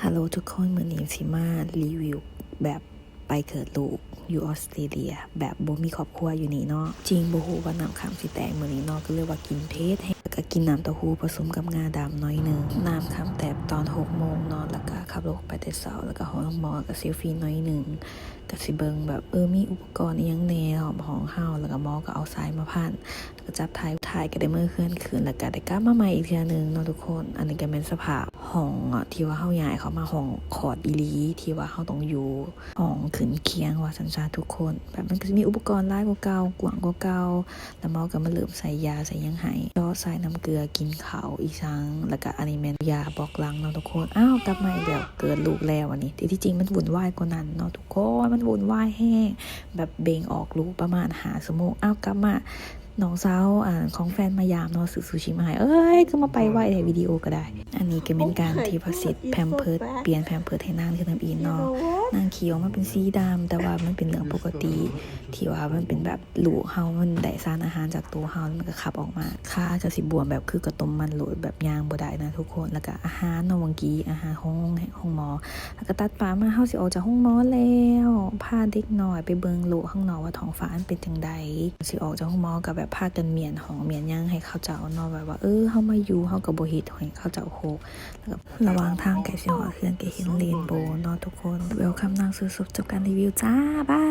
Hello ທຸກຄົນ, ມື້ນີ້ຊິມາຣີວິວແບບໄປເກີດລູກຢູ່ອອສເຕຣເລຍ ແບບບໍ່ມີຄອບຄົວຢູ່ນີ້ເນາະ. ຈິງບໍ່ຮູ້ວ່ານ້ຳຄ້າງຊິແຕກມື້ນີ້ເນາະ, ກໍເລີຍວ່າກິນເຜັດແຮງ ແລ້ວກໍກິນນ້ຳເຕົ້າຫູ້ປະສົມກັບງາດຳໜ້ອຍໜຶ່ງ. ນ້ຳຄ້າງແຕກຕອນຫົກໂມງເນາະ, ແລ້ວກໍຂັບລົດໄປແຕ່ເຊົ້າ, ແລ້ວກໍຮອດໂຮງໝໍກໍເຊລຟີໜ້ອຍໜຶ່ງ, ກໍຊິເບິ່ງແບບ ເອີ ມີອຸປະກອນອີ່ຫຍັງແດ່ຮອບຫ້ອງເຮົາ, ແລ້ວກໍໝໍກໍເອົາສາຍມາພັນ ກໍຈັບຖ່າຍ ຖ່າຍກໍໄດ້ເມືອເຮືອນຄືນ ແລ້ວກໍໄດ້ກັບມາໃໝ່ອີກເທື່ອໜຶ່ງເນາະທຸກຄົນ. ອັນນີ້ກໍແມ່ນສະພາບຫ້ອງທີ່ວ່າເຮົາຍ້າຍເຂົ້າມາ, ຫ້ອງຄອດອີ່ຫຼີ ທີ່ວ່າເຮົາຕ້ອງຢູ່ຫ້ອງຂຶ້ນຄຽງວ່າຊັ້ນຊະທຸກຄົນ. ແບບມັນກໍຊິມີອຸປະກອນຫຼາຍກວ່າເກົ່າ, ກວ້າງກວ່າເກົ່າ, ແລ້ວໝໍກໍມາເລີ່ມໃສ່ຢາໃສ່ຫຍັງໃຫ້, ເຈາະສາຍນ້ຳເກືອ, ກິນເຂົ້າອີ່ຫຍັງ, ແລ້ວກໍອັນນີ້ແມ່ນຢາບລັອກຫຼັງເນາະທຸກຄົນ. ອ້າວ ກັບມາອີກແລ້ວ, ເກີດລູກແລ້ວ. ອັນນີ້ທີ່ ທີ່ຈິງມັນວຸ່ນວາຍກວ່ານັ້ນເນາະທຸກຄົນ, ມັນວຸ່ນວາຍແຮງ, ແບບເບັ່ງອອກລູກປະມານຫ້າຊົ່ວໂມງ. ອ້າວ ກັບມາ ນ້ອງສາວ ອ່າ ຂອງແຟນມາຢາມເນາະ, ຊື້ຊູຊິມາໃຫ້. ເອີຍ ຄືມາໄປໄວແທ້, ວິດີໂອກໍໄດ້. ອັນນີ້ກໍແມ່ນການທີ່ວ່າເຊັດແພມເພິດ, ປ່ຽນແພມເພິດໃຫ້ນາງເທື່ອທຳອິດເນາະ. ນາງຂີ້ອອກມາເປັນສີດຳ, ແຕ່ວ່າມັນເປັນເລື່ອງປົກກະຕິ ທີ່ວ່າມັນເປັນແບບລູກເຮົາມັນໄດ້ສານອາຫານຈາກໂຕເຮົາ ແລ້ວມັນກໍຂັບອອກມາ. ຂາກໍຊິບວມແບບຄືກະຕົ້ມມັນໂລດ, ແບບຍ່າງບໍ່ໄດ້ນະທຸກຄົນ. ແລ້ວກໍອາຫານເນາະ, ເມື່ອກີ້ອາຫານຂອງໂຮງໝໍ ແລ້ວກໍຕັດພາບມາ ເຮົາຊິອອກຈາກໂຮງໝໍແລ້ວ, ພາເດັກນ້ອຍໄປເບິ່ງໂລກຂ້າງນອກວ່າທ້ອງຟ້າມັນເປັນຈັ່ງໃດ. ຊິອອກຈາກໂຮງໝໍກໍແບບພາກັນມ້ຽນຫ້ອງມ້ຽນຫຍັງໃຫ້ເຂົາເຈົ້າເນາະ, ແບບວ່າ ເອີ ເຮົາມາຢູ່ ເຮົາກໍບໍ່ເຮັດໃຫ້ເຂົາເຈົ້າໂຮກ. ແລ້ວກໍລະຫວ່າງທາງໃກ້ຊິຮອດເຮືອນກໍເຫັນເຣນໂບເນາະທຸກຄົນ. Welcome ນາງສູ່ຈົບການຣີວິວຈ້າ, ບາຍ.